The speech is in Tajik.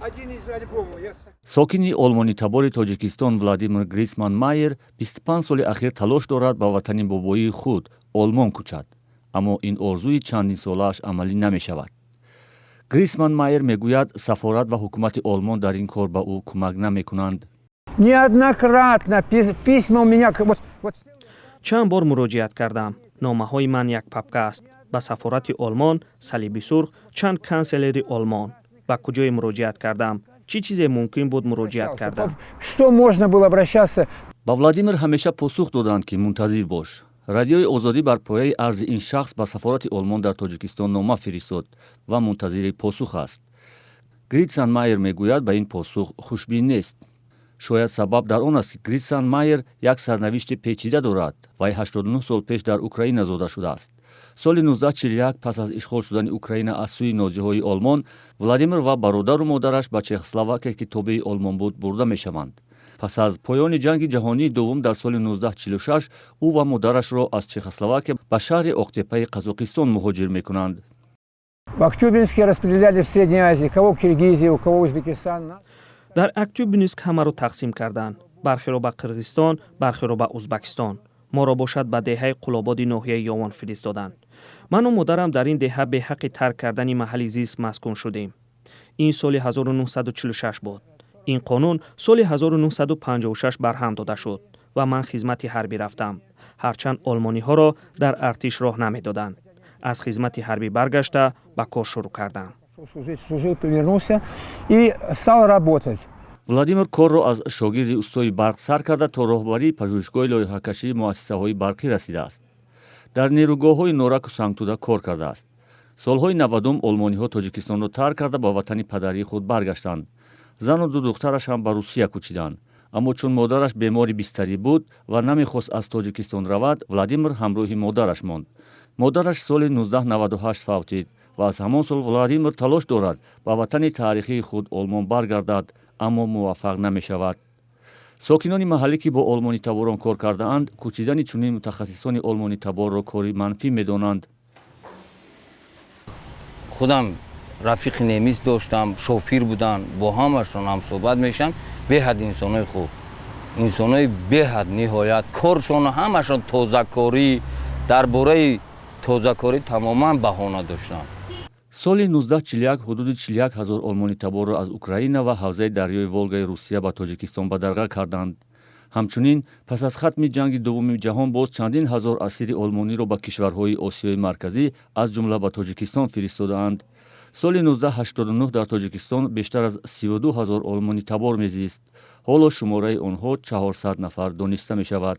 Один из альбомов. Я Сокини олмонитабори Тоҷикистон Владимир Грицман Майер 25 соли ахир талош дорад ба ватани бобоии худ Олмон кӯчад, аммо ин орзуи чандинсолааш амалӣ намешавад. Грисман Майер мегӯяд, сафорат ва ҳукумати Олмон дар ин кор ба ӯ кӯмак намекунанд. Неоднократно письма у меня. Вот, вот. Чанд бор муроҷиат кардам. Номаҳои ман як папка аст ба сафорати Олмон, Салиби Сурх, чанд канселери Олмон. Ба куҷое муроҷиат кардам, чӣ чизе мумкин буд, муроҷиат кардам. Что можно было обращаться? Ба Владимир ҳамеша посух доданд, ки мунтазир бош. Радиои Озодӣ бар пояи арзи ин шахс ба сафорати Олмон дар Тоҷикистон нома фиристод ва мунтазири посух аст. Гритсан Майер мегӯяд, ба ин посух хушбин нест. Шояд сабаб дар он аст, ки Гритсан Майер як сарнавишти печида дорад. Вай 89 сол пеш дар Украина зода шудааст. Соли 1941, пас аз ишғол шудани Украина аз сӯи нозиҳои Олмон, Владимир ва бародару модараш ба Чехословакия, ки тобеи Олмон буд, бурда мешаванд. Пас аз поёни Ҷанги ҷаҳонии дуввум дар соли 1946 ӯ ва модарашро аз Чехословакия ба шаҳри Оқтепаи Қазоқистон муҳоҷир мекунанд. В Актюбинске распределяли в Средней Азии. Кого в Киргизию, кого в Узбекистан. Дар Актюбинск ҳамаро тақсим карданд: бархеро ба Қирғизистон, бархеро ба Узбакистон. Моро бошад ба деҳаи Қулободи ноҳияи Ёвон фиристоданд. Ману модарам дар ин деҳа беҳаққи тарк кардани маҳалли зист маскун шудем. Ин соли 1946 буд. Ин қонун соли 1956 барҳам дода шуд ва ман хизмати ҳарбӣ рафтам, ҳарчанд олмониҳоро дар артиш роҳ намедоданд. Аз хизмати ҳарбӣ баргашта, ба кор шурӯъ кардам. Служить, служил, вернулся и стал работать. Владимир корро аз шогирди устои барқ сар карда, то роҳбарии пажӯҳишгоҳи лоиҳакашии муассисаҳои барқӣ расидааст. Дар нерӯгоҳҳои Нораку Сангтуда кор кардааст. Солҳои 90-ум олмониҳо Тоҷикистонро тарк карда, ба ватани падарии худ баргаштанд. Зану ду духтараш ҳам ба Русия кӯчиданд, аммо чун модараш бемори бистарӣ буд ва намехост аз Тоҷикистон равад, Владимир ҳамроҳи модараш монд. Модараш соли 1998 фавтид ва аз ҳамон сол Владимир талош дорад ба ватани таърихии худ Олмон баргардад, аммо муваффақ намешавад. Сокинони маҳаллӣ, ки бо олмонитаборон кор кардаанд, кӯчидани чунин мутахассисони олмонитаборро кори манфӣ медонанд. Худам рафиқи немис доштам, шофир буданд, бо ҳамашон ҳамсӯҳбат мешам. Беҳад инсонои хуб, инсонои беҳад ниҳоят коршон, ҳамашон тозакорӣ, дар бораи тозакорӣ тамоман баҳона доштанд. Соли 1941 ҳудуди 41 ҳазор олмонитаборро аз Украина ва ҳавзаи дарёи Волгаи Русия ба Тоҷикистон бадарға карданд. Ҳамчунин, пас аз хатми Ҷанги дуввуми ҷаҳон боз чандин ҳазор асири олмониро ба кишварҳои Осиёи Марказӣ, аз ҷумла ба Тоҷикистон, фиристодаанд. Соли 1989 дар Тоҷикистон бештар аз 32 ҳазор олмонитабор мезист. Ҳоло шумораи онҳо 400 нафар дониста мешавад.